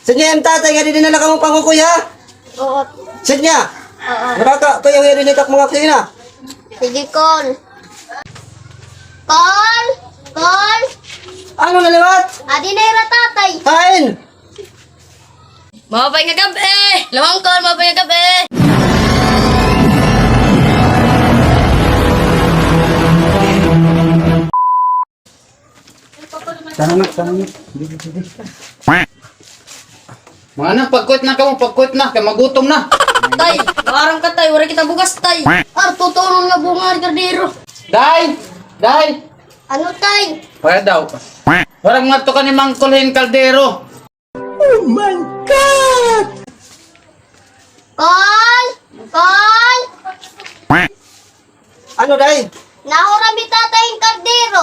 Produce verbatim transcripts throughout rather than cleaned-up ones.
Sidnga, im tatay nga didi na la kamo pangukoy, ha? Oo. Sidnga. Oo. Nakaka-, kayo, hiri ni kak mga kusina. Sige, Kol. Kol! Kol! Ano na liwat? Adi na ira tatay. Hain? Maupay nga gab-i! Hello, Uncle! Maupay nga gab-i! Tara na, tara na. Didi, didi. Mga anak, pagkuwit na kamo, pagkuwit na, kay magutom na. Tay, maaram ka, tay, waray kita bugas, tay. Ar, tutuon nga bunga ni kardero. Day! Day! Ano, tay? Paya daw. Waray, ngadto ka ni Mangkol hin kaldero. Oh my God! Kol! Kol! Ano, day? Nahuram ni tatay hin kardero.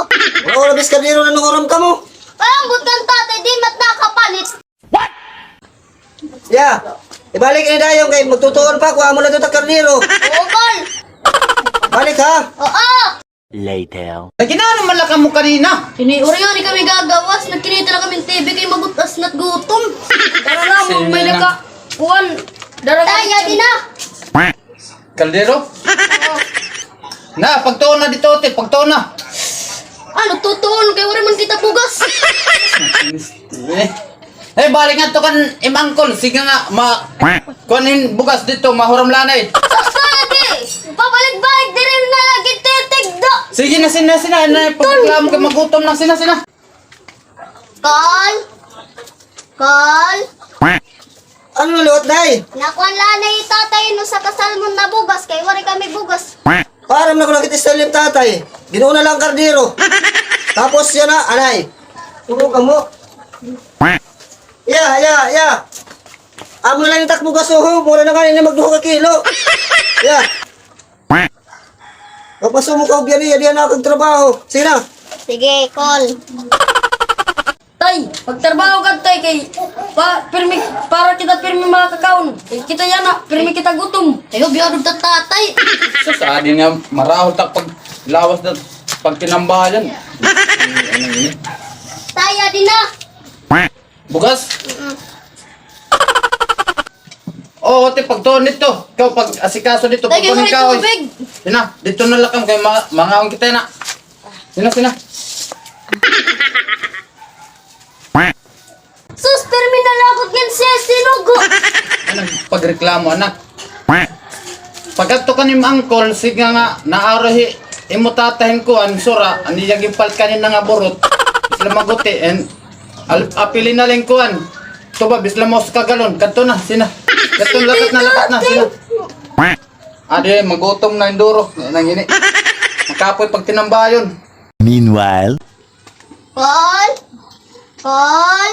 Wala, wala bis kardero na nahuram kamo. Ay, ambot kan tatay, di mat nakapalit. What? Ya, ibalik ini dayon kay magtutuon pa, kuha mo na ito kardero. Oo, Kol. Balik, ha? Oo. Later. Nag-inaano man la kamo kanina? Kini, uri nga ni kami gagawas, nagkinita la kami T V kay magutas na't gutom. Dara na, may naka-, kuwan. Dara na. Tay, adi na. Kaldero? Oo. Na, pagtuon na dito, te, pagtuon na. Ano, tutuon? Kay wala man kita bugas. Eh. Eh, balik nga to kan im Uncle. Sige nga, ma-, kuan hin bugas dito, mahuram la anay. Sus, di. Pabalik-balik, diri na lagi titigda. Sige na, sige na, sige na. Ano, pagreklamo ka, magutom na, sige na, sige na. Kol? Kol? Ano na liwat, day? Nakuan la anay tatay hin usa ka salmon na bugas, kay waray kami bugas. Maaram na ko nakita sa im tatay. Gin-una la an kardero. Tapos yana, anay. Turo kamo. Ya, ya, ya. Amo na la ini tak bugas, oho. Mura na ngani ini magduha ka kilo. Ya. Papasumok ako, biya niya, diyan ako trabaho. Sige na. Sige, Kol. Tay, pagtrabaho ka, tay, kay pa, pirmi, para kita pirmi makakaon. Kay kita yana, pirmi kita gutom. Ayo, biya dud ta tatay. Sus, adi nga marahol ta paglawas na pagtinambayan. Tay, adi na. Bugas? Mm. Oo, te, pagtuon dito. Ikaw, pag-asikaso dito, tay, pagtuon ikaw, eh. Tubig. Sina, dito na la kamo kay ma-, mangaon kita na. Sina, sina. Sus, pirmi na la ako ngan siya sinugo. Ano, pagreklamo, anak? Pagkadto kan im Uncle, sige nga, naaro hi imo tata hin kuan, sura, an iya ginpalit kanina nga burot. Sila maguti, and al-, apili na la hin kuan. Tuba, bis la maus ka galon. Kadto na, sina. Kadto, lakat na, lakat na, sina. Adi, magutom na hin duro. Nangini. Makapoy pagtinambayon. Meanwhile. Kol? Kol?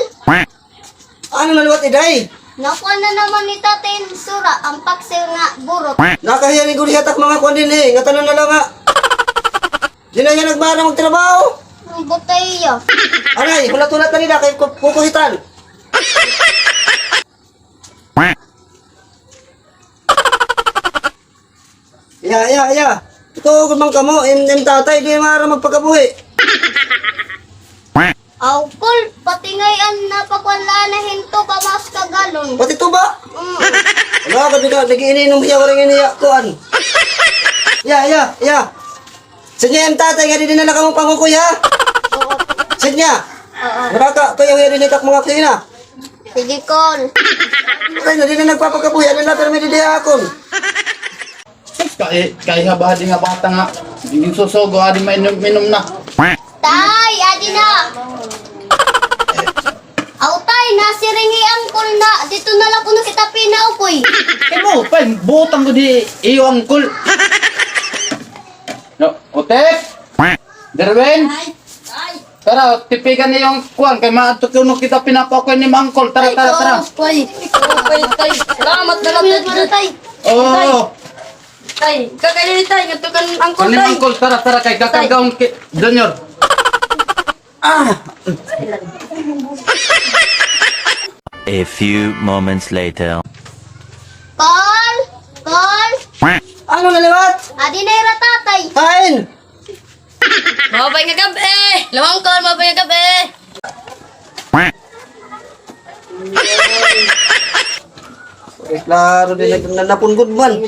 Ano na liwat, Iday? Nakuha na naman ni Tatay Sura ang paksil nga burot. Nakahiya ni gud hiya tak mga kuan dinhi, ngatanan na la nga. Di na hiya nagmara magtrabaho. Ang botella. Aray, hulat-hulat na nila kay ku-, kukuhitan. Iya, iya, iya. Tutuo gud man kamo, im, im tatay, di maaram magpakabuhi. Aw, Kol, pati ngay-an napakuan la na hin tuba, maus ka galon. Pati tuba? Mm. Wala ka, di ka, nag-iinom hiya, waray ngani hiya kuan. Iya, iya, iya. Sidnga im tatay nga didi na la kamo pangukoy, ha? Oo. Sidnga. Oo. Nakaka-, kayo, hiya dinhi tak mga kusina. Sige, Kol. Ay, na, di na nagpapakabuhi. Ano na, pero may didi akon. Sus, kay, kay haba di nga bata nga. Ginsusugo, adi mainom-inom na. Tay, adi na. Aw, tay, nasiring hi Uncle na dito na la kuno kita pinaukoy. Imo, pay, buotan ko di iyo, Uncle. No, Otek? Derwin? Ay, ay. Tara, tipigan niyo an kuan, kay maadto kuno kita pinapaukoy ni Mangkol. Tara, tara, tara. Ay, tay. Salamat na la, tay. Oo. Tay, kakay ni tay, ngadto kan Uncle, tay. Mangkol, tara, tara, kay kakargaon ki-, Junior. Ah! A few moments later. Kol! Kol! Ano na liwat? Adi na ira tatay. Hain? Maupay nga gab-i! Hello, Uncle, maupay nga gab-i! Klaro, di na, na, napunggod man.